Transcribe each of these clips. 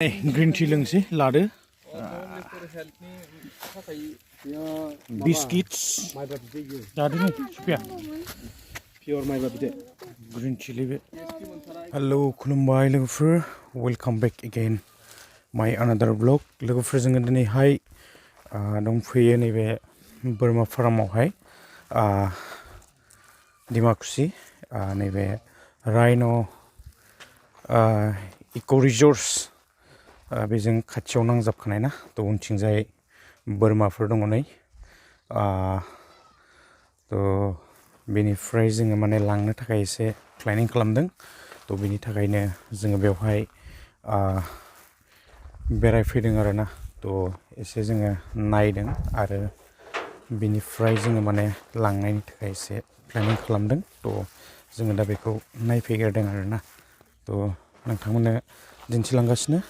Green tea loंसै लादो biscuits जादो नै सुफिया pure माइबा बिदे green tea लैबे hello खुलुमबाय लोगोफोर welcome back again my another vlog लोगोफोर जोङो दिनैहाय दंफैयो नैबे बोरमा फार्मावहाय Dimakuchi नैबे Rhino eco resorts बेजों खाथियाव नांजाबखानाय ना थ उनथिंजाय बोरमाफोर दङ नै थ बेनिफ्राय जोङो माने लांनो थाखाय एसे प्लेनिं खालामदों थ बेनि थाखायनो जोङो बेवहाय बेरायफैदों आरोना थ एसे जोङो नायदों आरो बेनिफ्राय जोङो माने लांनायनि थाखाय एसे प्लेनिं खालामदों थ जोङो दा बेखौ नायफैग्रोदों आरोना थ नोंथांमोननो दिन्थिलांगासिनो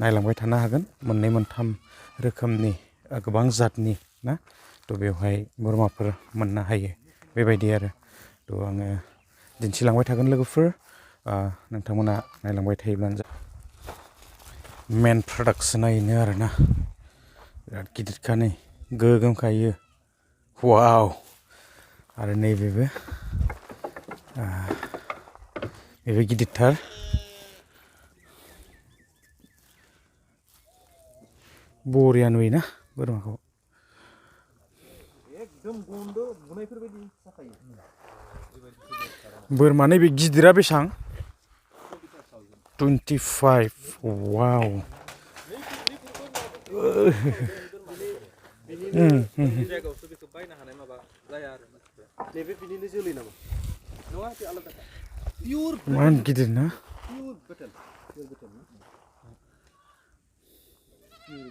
नायलांबाय थानो हागोन मोननै मोनथाम रोखोमनि गोबां जातनि ना थ बेवहाय बोरमाफोर मोननो हायो बेबायदि आरो थ आङो दिन्थिलांबाय थागोन लोगोफोर नोंथांमोना नायलांबाय थायोब्लानो मेन प्रडाक्सन नायनो आरोना बिराद गिदिरखा नै गोगोमखायो वाव आरो नैबेबो बेबो गिदिरथार बरिया नुयोना बोरमाखौ एकदम गन्द बुनायफोर बायदि जाखायो बोरमा नैबे गिदिरा बेसां 25 वाव जायगायावसो बेखौ बायनो हानाय माबा जाया आरो नैबे बिनिनो जोलै नामा नङा बे आलादा पियर मान गिदिर ना पियर बेटेल पियर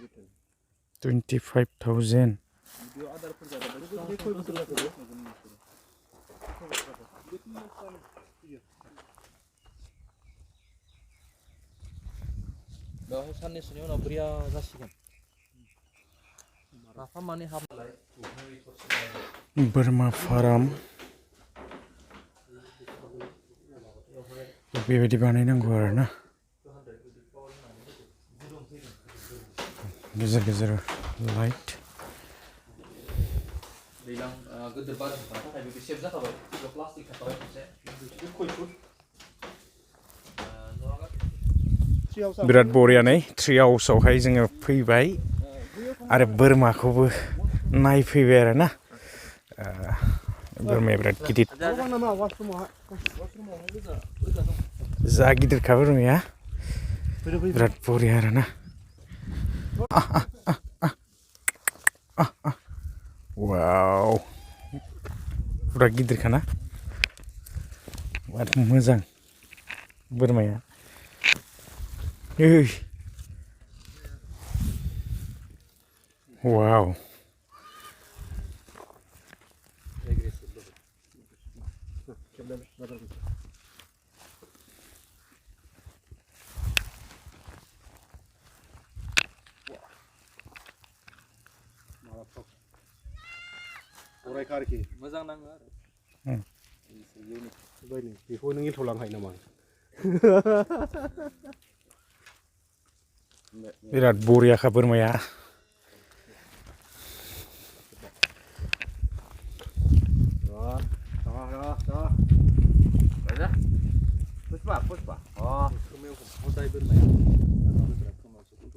बेटेल 25,000 बेयाव आदारफोर जादों बे खय बोसोर जाखो बेवहाय साननैसोनि उनाव ब्रिया जासिगोन माफा मानै हाबलाय बोरमा फार्म बेबायदि बानायनांगौ आरोना गेजेर गेजेर लाइट दैलां गोदोर बार थानो थाखाय बेबो सेफ जाखाबाय प्लास्टिक थाखाबाय मोनसे खय फुट बिराद बरिया नै ट्रि हाउसआवहाय जोङो फैबाय आरो बोरमाखौबो नायफैबाय आरोना बोरमाया बिराद गिदिर जा गिदिरखा बोरमाया बिराद बरिया आरोना वाव बिराद गिदिरखाना बिराद मोजां बोरमाया वाव अरायखारखि मोजां नाङो आरो बेखौ नों इन्थ'लांनो हायो नामा बिराद बरियाखा बोरमाया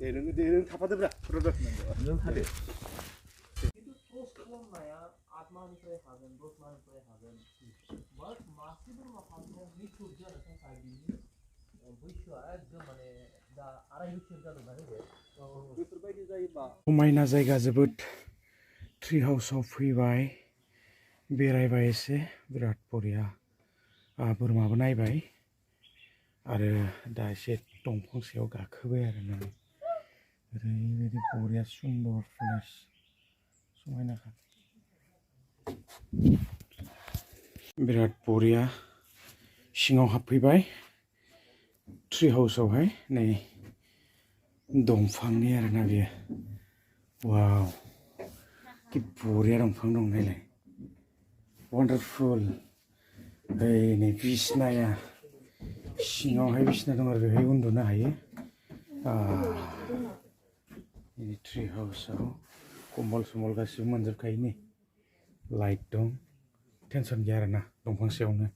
नों थाफादोब्रा नों थादो आत्मानिफ्राय हागोन दस्मानिफ्राय हागोन बास मासे बोरमा फाननायाव निखुर जानो थाखाय बिनि बैसोआ एकदम माने दा आराय बोसोर जादोंना नैबे बेफोरबायदि जायोबा समायना जायगा जोबोद ट्रि हाउसआव फैबाय बेरायबाय एसे बिराद बरिया बोरमाबो नायबाय आरो दा एसे दंफां सायाव गाखोबाय आरो ना ओरैबायदि बरिया सुन्दर फ्रेस समायनाखा बिराद बरिया सिङाव हाबफैबाय ट्रि हाउसआवहाय नै दंफांनि आरोना बेयो वाव कि बरिया दंफां दं नायलाय वान्डारफुल नै बिसनाया सिङावहाय बिसना दं आरो बेवहाय उन्दुनो हायो ini tree house-आव कम्बल समबल गासिबो मोनजोबखायो नै लाइट दं टेनसन गैया आरोना दंफां सायावनो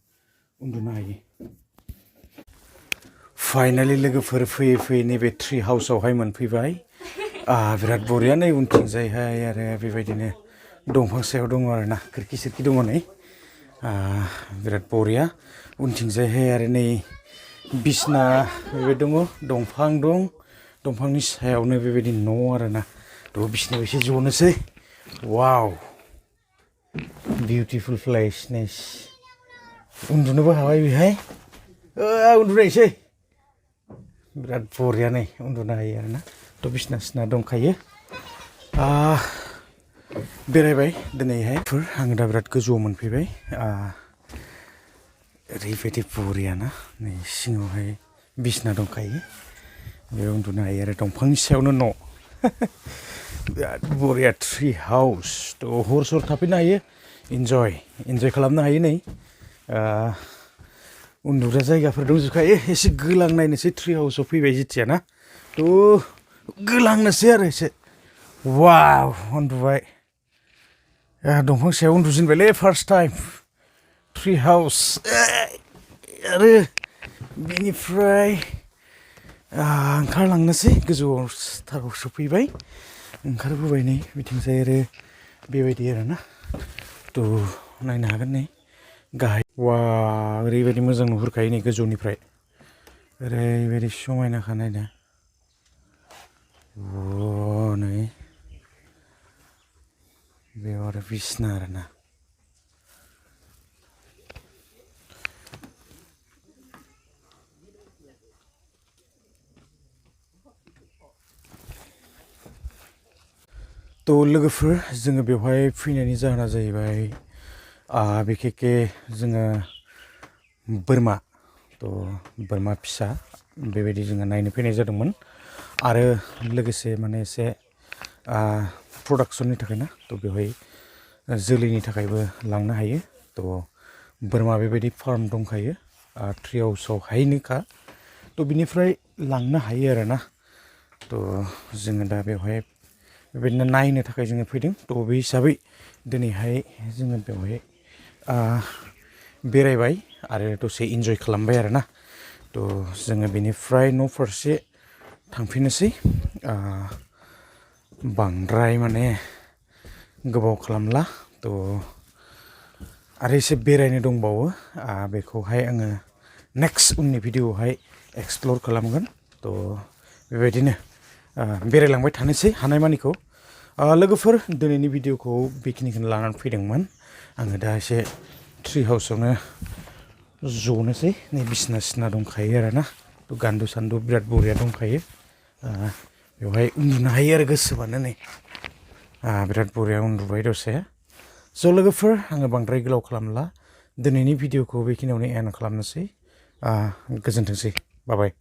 उन्दुनो हायो फाइनालि लोगोफोर फैयै फैयै नैबे ट्री हाउसआवहाय मोनफैबाय बिराद बरिया नै उनथिंजायहाय आरो बेबायदिनो दंफां सायाव दङ आरोना खोरखि सोरखि दङ नै बिराद बरिया उनथिंजायहाय आरो नै बिसना बेबायदि दङ दंफां दं दंफांनि सायावनो बेबायदि न' आरोना थ' बिसनायाव एसे जनोसै वाव बिउटिफुल प्लेस नाइस उन्दुनोबो हाबाय बेहाय उन्दुनायसै बिराद बरिया नै उन्दुनो हायो आरोना थ' बिसना सिना दंखायो बेरायबाय दिनैहाय आङो दा बिराद गोजौआव मोनफैबाय ओरैबायदि बरियाना नै सिङावहाय बिसना दंखायो बेयाव उन्दुनो हायो आरो दंफांनि सायावनो न' बिराद बरिया ट्री हाउस थ' हर सर थाफैनो हायो इन्जय खालामनो हायो नै उन्दुग्रा जायगाफोर दंजोबखायो एसे गोलांनायनोसै ट्री हाउसआव फैबाय जेथिया ना थ' गोलांनोसै आरो एसे वाव उन्दुबाय दंफां सायाव उन्दुजेनबायलै फार्स्ट टाइम ट्री हाउस आरो बिनिफ्राय ओंखारलांनोसै गोजौआव थाराव सफैबाय ओंखारबोबाय नै बिथिंजाय आरो बेबायदि आरोना थ' नायनो हागोन नै गाहाय वा ओरैबायदि मोजां नुहुरखायो नै गोजौनिफ्राय ओरैबायदि समायनाखा नायनो नै बेयाव आरो बिसना आरोना थ' लोगोफोर जोङो बेवहाय फैनायनि जाहोना जाहैबाय बिखेखके जोङो बोरमा फिसा बेबायदि जोङो नायनो फैनाय जादोंमोन आरो लोगोसे माने एसे प्रडाक्सननि थाखाय ना थ' बेवहाय जोलैनि थाखायबो लांनो हायो थ' बोरमा बेबायदि फार्म दंखायो ट्री हाउसआवहायनोखा थ' बिनिफ्राय लांनो हायो आरोना थ' जोङो दा बेवहाय बेबायदिनो नायनो थाखाय जोङो फैदों थ' बे हिसाबै दिनैहाय जोङो बेवहाय बेरायबाय आरो दसे इन्जय खालामबाय आरोना थ' जोङो बेनिफ्राय न' फारसे थांफिननोसै बांद्राय माने गोबाव खालामला थ' आरो एसे बेरायनो दंबावो बेखौहाय आङो नेक्स्ट उननि भिडिअआवहाय एक्सप्लर खालामगोन थ' बेबायदिनो बेरायलांबाय थानोसै हानायमानिखौ लोगोफोर दिनैनि भिडिअखौ बेखिनिखौनो लानानै फैदोंमोन आङो दा एसे ट्री हाउसआवनो जनोसै नै बिसना सिना दंखायो आरोना थ' गान्दु सान्दु बिराद बरिया दंखायो बेवहाय उन्दुनो हायो आरो गोसोबानो नै बिराद बरिया उन्दुबाय दसे स' लोगोफोर आङो बांद्राय गोलाव खालामला दिनैनि भिडिअखौ बेखिनियावनो एन्ड खालामनोसै गोजोनथोंसै बाय बाय